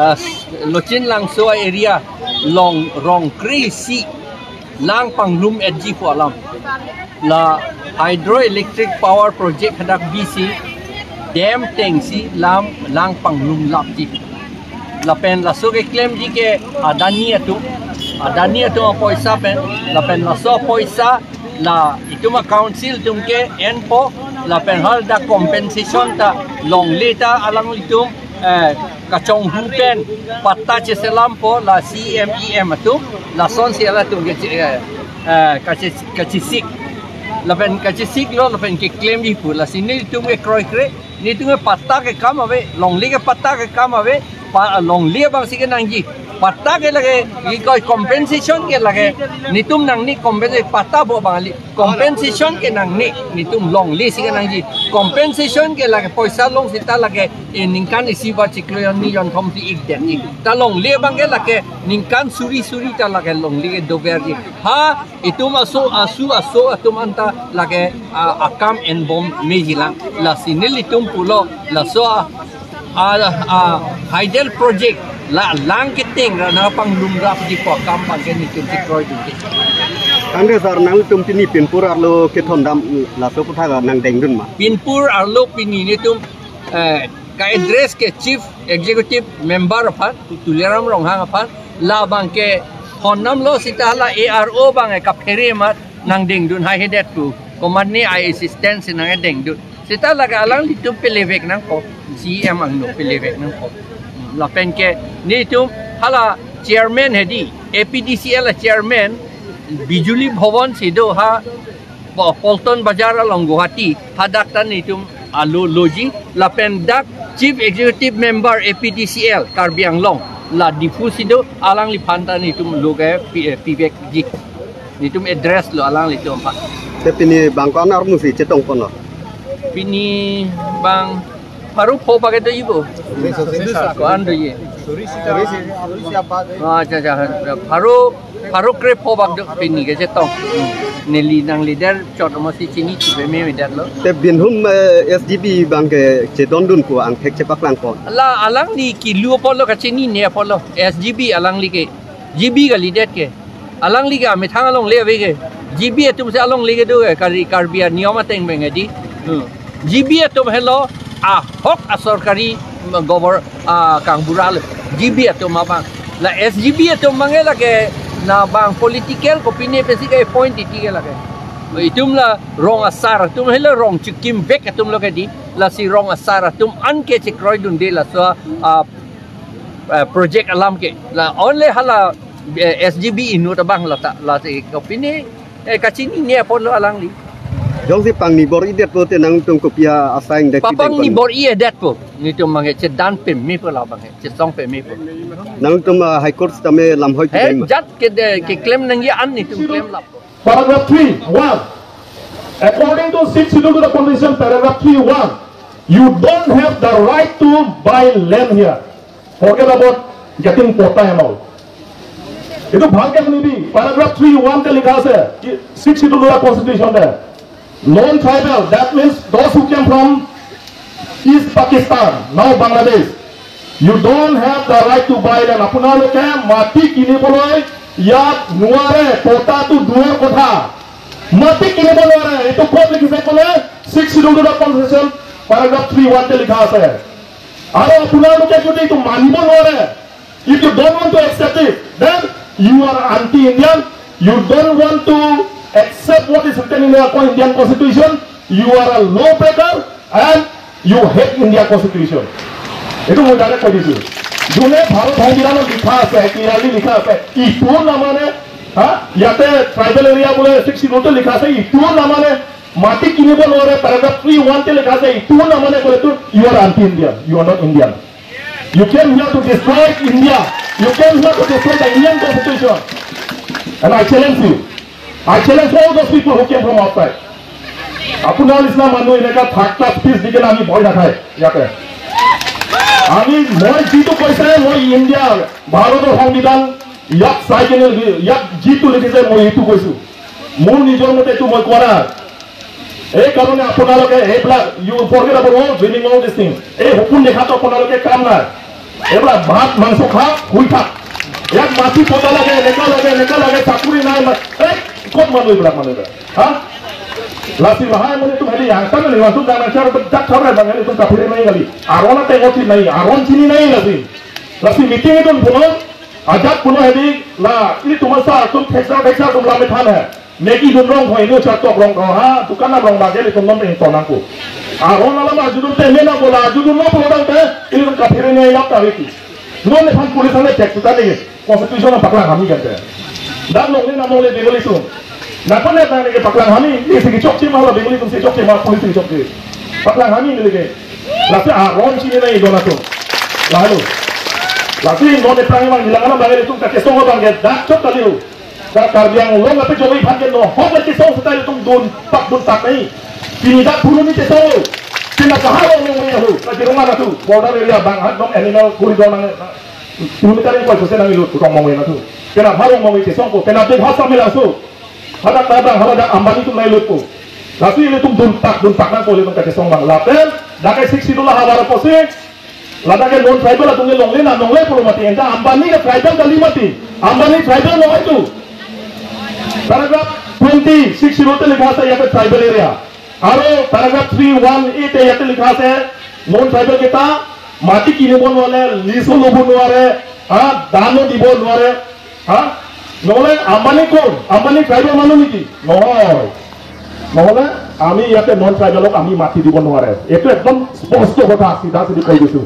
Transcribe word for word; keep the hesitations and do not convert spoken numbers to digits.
Ah, Lochin Langso area along rong kre-isi lang panglum etji pu alam. La hydroelectric power project hadak B C dam tengsi lam lang panglum lapji. Lapen laso keklemji ke Adani atum, Adani atum apoisa pen, lapen laso apoisa la itum a-council atum ke enpo, lapen hal dak compensation ta longle ta alanglitum, eh, kachonghu pen patta cheselampo, la C M E M atum, lasonsi halatum ke che-, eh, eh, kache-, kachesik. Lapen kachesik lo, lapen keklemji pu, lasi nelitum ke kroikre, nelitum ke patta ke kam ave, longle ke patta ke kam ave, pa, longle abangsi kenangji. Patta ke lake, ikoi compensation ke lake, nelitum nangne compensa-, patta bo bang kali, compensation ke nangne, nelitum longle si kenangji. Compensation ke lake, poisa long seta lake, e ningkan isi ba chiklo jon ni jon thom si ikdet ji. Ta longle abang ke lake, ningkan suri suri ta lake longle ke doverji. Ha, itum aso, asu, aso, atum anta lake, ah, akam enbom mejilang. Lasi nelitum pulo, laso, ah, ah, ah, hydel project, la lang keteng ra nangpanglum rapji pu akam abang ke nelitum chekroidunde. Tangte sir, nangtum pini pinpur arlo kethondam laso aputhak nangdengdun ma? Pinpur arlo pini nelitum, eh, ka-address ke Chief Executive Member aphan, Tuliram Ronghang aphan, labang ke thondamlo seta la A R O abang ke kaphere amat nangdengdun haihedet pu. Komatne a-assistant si nangdengdun. Seta lake alanglitum pelevek nangpo, C M angno pelevek nangpo. Lapen ke nelitum hala chairman hedi, A P D C L a-chairman, Bijuli Bhawan si do ha, Bo-, Paltan Bazar along Guwahati, hadak ta nelitum alo loji, lapen dak Chief Executive Member A P D C L Karbi Anglong, la Diphu si do, alangliphan ta nelitum lo ke pi-, eh, pivekji. Nelitum address lo alanglitum aphan. Te pini bang ko-an armu si chetongponlo? Pini bang pharo pho bak doji bo. Ko-an doji. Ah, acha, acha. Pharo, pharo kre pho bak do pini kechetong. Hmm. Neli nang leader chot mo si chini chupe me me dat lo. Te binhum, eh, S G B abang ke chedondun pu angthek chepaklangpon. La alangli kilu apotlo kachinine apotlo. S G B alangli ke. G B kalidet ke. Alangli ke amethang alongle ave ke. G B atum si alongle kedo ke, Kari-, Karbi aniyom ateng pen ke di. Hmm. G B atum helo ahok asorkari, mm, govor-, ah, kangbura le. G B atum abang. La S G B atum abang ke lake nabang political kopine pensi ke appoint titi ke lake. Itum la rong asar atum helo rong chikimvek atum lo ke di. Lasi rong asar atum an ke chekroidunde laso, ah, eh, project alam ke. La only hala, eh, S G B inut abang la ta, lasi kopine, eh, kachinine apotlo alangli. Jongsi pangni bor-idetpo te nangtum kopi asai ingdek? Papangni bor-idetpo. Nelitum abang ke chedan pemepo labang ke, chesong pemepo. Nangtum, ah, High Court tame lamhoi. He, kidem jat ke de, keklem nangji an nelitum klem lapo. Paragraph three one. According to Sixth Schedule to the Constitution, paragraph three one, you don't have the right to buy land here. Forget about getting patta and all. এইটো ভালকে শুনিবি, paragraph three one তে লিখা আছে, কি, Sixth Schedule to the Constitution তে। Non-tribal, that means those who came from East Pakistan, now Bangladesh, you don't have the right to buy land. আপোনালোকে মাটি কিনিবলৈ ইয়াত নোৱাৰে, পট্টাটো দূৰৰ কথা। মাটি কিনিব নোৱাৰে। এইটো ক'ত লিখিছে ক'লে? Sixth Schedule to the Constitution, paragraph three one তে লিখা আছে। আৰু আপোনালোকে যদি এইটো মানিব নোৱাৰে, if you don't want to accept it, then you are anti-Indian. You don't want to accept what is written in our Indian Constitution. You are a lawbreaker and you hate India Constitution. এইটো মই ডাইৰেক্ট কৈ দিছো। যোনে ভাৰত সংবিধানত লিখা আছে, ক্লিয়াৰলি লিখা আছে, ইটো নামানে, হা, ইয়াতে ট্ৰাইবেল এৰিয়া বোলে ছিক্সটি টুতে লিখা আছে, ইটো নামানে, মাটি কিনিব নোৱাৰে, paragraph three one তে লিখা আছে, ইটো নামানে ক'লেতো you are anti-Indian, you are not Indian. You came here to destroy India. You came here to destroy the Indian Constitution. And I challenge you. I challenge all those people who came from outside. আপোনাৰ নিচিনা মানুহ এনেকা third class speech দি কিনে আমি ভয় নাখায় ইয়াতে। আমি, মই যিটো কৈছে, মই ইণ্ডিয়া, ভাৰতৰ সংবিধান, ইয়াত চাই কিনে, ইয়াত যিটো লিখিছে, মই এইটো কৈছো। মোৰ নিজৰ মতে এইটো মই কোৱা নাই। এইকাৰণে আপোনালোকে এইবিলাক, you forget about all dreaming, all these things. এই সপোন দেখাটো আপোনালোকে কাম নাই। Eblak bhat mangso kha, hui kha. Yak mati pota lage, neka lage, neka lage, sakuri nai ma. Eh, kot manu eblak manu eblak. Ha? Lasi lahai manu tu hali yang tama ni wantu dana char bedak khabra bang hali tu kaphere nai kali. Aron ate ngoti nai, aron chini nai lasi. Lasi meeting itu puno, ajak puno hadi la, ilitum asa tum theksa theksa tum lam than hai. Maggi dun rong hoi nu chatok rong rong ha, dukan nam rong bage ilitum non ring tonang ku. Aron alam ajudun te mena bola ajudun no pulotangte, ilitum kaphere nai lap ta riti. Non nephan police ane check tuta ni, constitution paklang hami kante. Dak longle nam longle Bengali sung. Dak pon ne tang ni paklang hami, ni sigi chokche ma la Bengali sung si chokche ma police sigi chokche. Paklang hami ni lege. Lasi aron chini nai dona tu. Lalu. Lasi non ne prang mang bilang ana bage ilitum kake songo bangke, dak chok kali lu. Ka Karbi Anglong ape jongsi phan ke no hok le kesong style tum dun pak dun pak nai. Pini dak phuloni kesong lo. Pina kaha long long ya ho. Ka jirong ana tu border area bang hat dong animal corridor nang. Kilometer yang koi kose nang ilut kutong mong na tu. Pina harong mong kesong ko. Pina big house amila so. Hadak tabang hadak Ambani tum nai lut ko. Lasi ilitum dun pak dun pak nang ko ilitum ka kesong bang. Lapen dak ke Sixth Schedule habar apotsi. Ladak ke non tribal atum ke longle na longle pulo mati. Enta Ambani ke tribal kali mati. Ambani tribal no itu. Paragraph twenty-six lo te likha ase yape tribal area. Aro paragraph three one A te yate likha ase non tribal kita mati kinibo nware, liso lobo nware, ha, dano dibo nware. Ha? Nohole Ambani kon? Ambani tribal manu niki? Nohoi. Nohole ami yate non tribal lok ami mati dibo nware. Etu ekdom sposto kotha, sidha sidhi koi disu.